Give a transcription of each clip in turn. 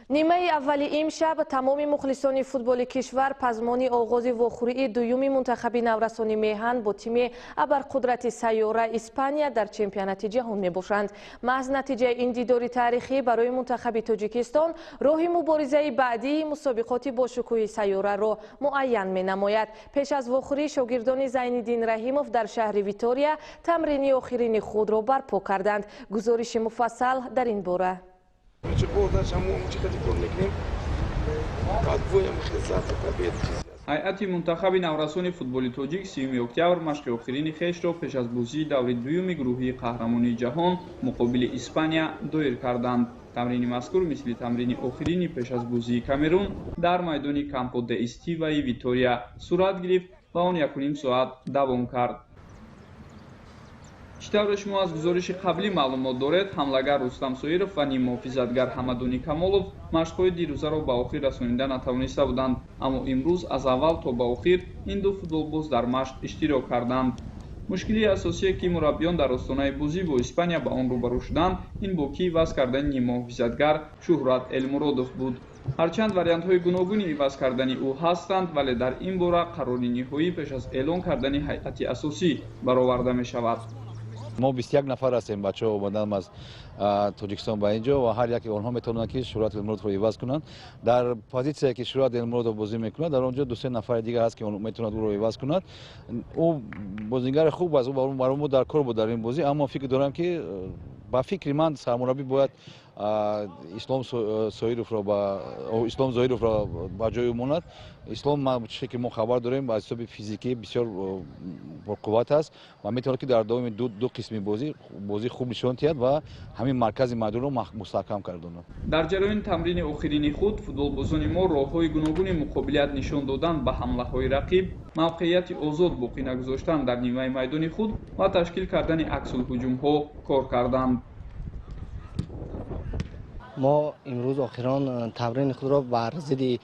Нимаи аввали имшаб тамоми мухлисони футболи кишвар пазмони оғози вохӯрии дуюми мунтахаби наврасони меҳан бо тими абарқудрати сайёра Испания дар чемпионати ҷаҳон мебошанд. Маҳз натиҷаи ин дидори таърихӣ барои мунтахаби Тоҷикистон роҳи муборизаи баъдии мусобиқоти бошукӯҳи сайёраро муайян менамояд. Пеш аз вохӯрӣ шогирдони Зайниддин Раҳимов дар шаҳри Витория тамрини охирини худро барпо карданд. Гузориши муфассал дар ин бора. Ҳайати мунтахаби наврасони футболи тоҷик 30 октябр машқи охирини хешро пеш аз бозии даври дуюми гурӯҳии қаҳрамонии ҷаҳон муқобили Испания доир карданд. Тамрини мазкур мисли тамрини охирини пеш аз бозии Камерун дар майдони Кампо де Истиваи Витория сурат гирифт ва он 1,5 соат давом кард. Чӣ тавре шумо аз гузориши қаблӣ маълумот доред, ҳамлагар Рустам Соиров ва ниммуҳофизатгар Ҳамадуни Камолов машқҳои дирӯзаро ба охир расонида натавониста буданд, аммо имрӯз аз аввал то ба охир ин ду футболбоз дар машқ иштирок карданд. Мушкилии асосие, ки мураббиён дар остонаи бозӣ бо Испания ба он рӯбарӯ шуданд, ин бо кӣ иваз кардани ниммуҳофизатгар Шуҳрат Элмуродов буд. Ҳарчанд вариантҳои гуногуни иваз кардани ӯ ҳастанд, вале дар ин бора қарори ниҳоӣ пеш аз эълон кардани ҳайати асосӣ бароварда мешавад. Мо 21 нафар ҳастем, бачаҳо омадан аз Тоҷикистон ба инҷо ва ҳар яке онҳо метавонанд, ки Шӯҳрат Элмуродовро иваз кунанд. Дар позитсияе, ки Шӯҳрат Элмуродов бозӣ мекунад, дар он ҷо ду се нафари дигар ҳаст, ки метавонад ӯро иваз кунад. Ӯ бозигари хуб аст, ӯ барои мо дар кор буд дар ин бозӣ, аммо фикр дорам, ки ба фикри ман сармураббӣ бояд Ислом Соировро ба Ислом Зоировро ба ҷои ӯ монад. Ислом, чизе ки мо хабар дорем, аз ҳисоби физикӣ бисёр пурқувват аст ва метавонад, ки дар давоми ду қисми бозӣ бозии хуб нишон диҳад ва ҳамин маркази майдонро мустаҳкам гардонад. Дар ҷараёни тамрини охирини худ футболбозони мо роҳҳои гуногуни муқобилият нишон додан ба ҳамлаҳои рақиб, мавқеияти озод боқӣ нагузоштан дар нимаи майдони худ ва ташкил кардани аксулҳуҷумҳо кор карданд. Мо имрӯз охирон тамрини худро бар зидди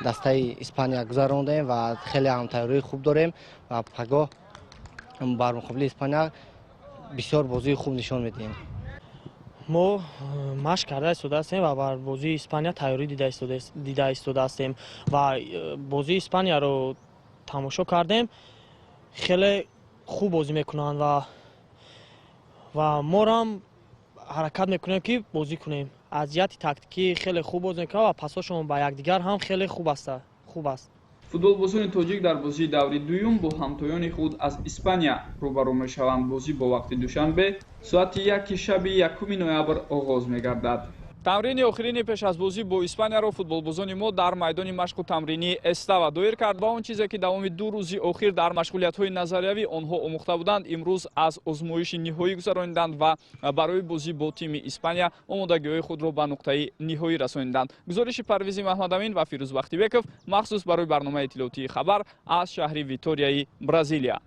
дастаи Испания гузарондем ва хеле ҳам тайёрии хуб дорем ва пагоҳ бар муқобили Испания бисёр бозии хуб нишон медиҳем. Мо машқ карда истода ҳастем ва бар бозии Испания тайёрӣ дида истода ҳастем ва бозии Испанияро тамошо кардем. Хеле хуб бозӣ мекунанд ва морам ҳаракат мекунем, ки бозӣ кунем. Аз ҷиҳати тактикӣ хеле хуб бозӣ мекунанд ва пасҳошон ба якдигар ҳам хеле хуб аст. Футболбозони тоҷик дар бозии даври дуюм бо ҳамтоёни худ аз Испания рӯбарӯ мешаванд. Бозӣ бо вақти Душанбе соати 1 шаби 1 ноябр оғоз мегардад. Тамрини охирини пеш аз бозӣ бо Испанияро футболбозони мо дар майдони машқу тамринии Эстава доир кард ва он чизе, ки давоми 2 рӯзи охир дар машғулиятҳои назариявӣ онҳо омӯхта буданд, имрӯз аз озмоиши ниҳоӣ гузарониданд ва барои бозӣ бо тими Испания омодагиҳои худро ба нуқтаи ниҳоӣ расониданд. Гузориши Парвизи Маҳмадамин ва Фирӯз Бахтибеков махсус барои барномаи иттилоотии «Хабар» аз шаҳри Виторияи Бразилия.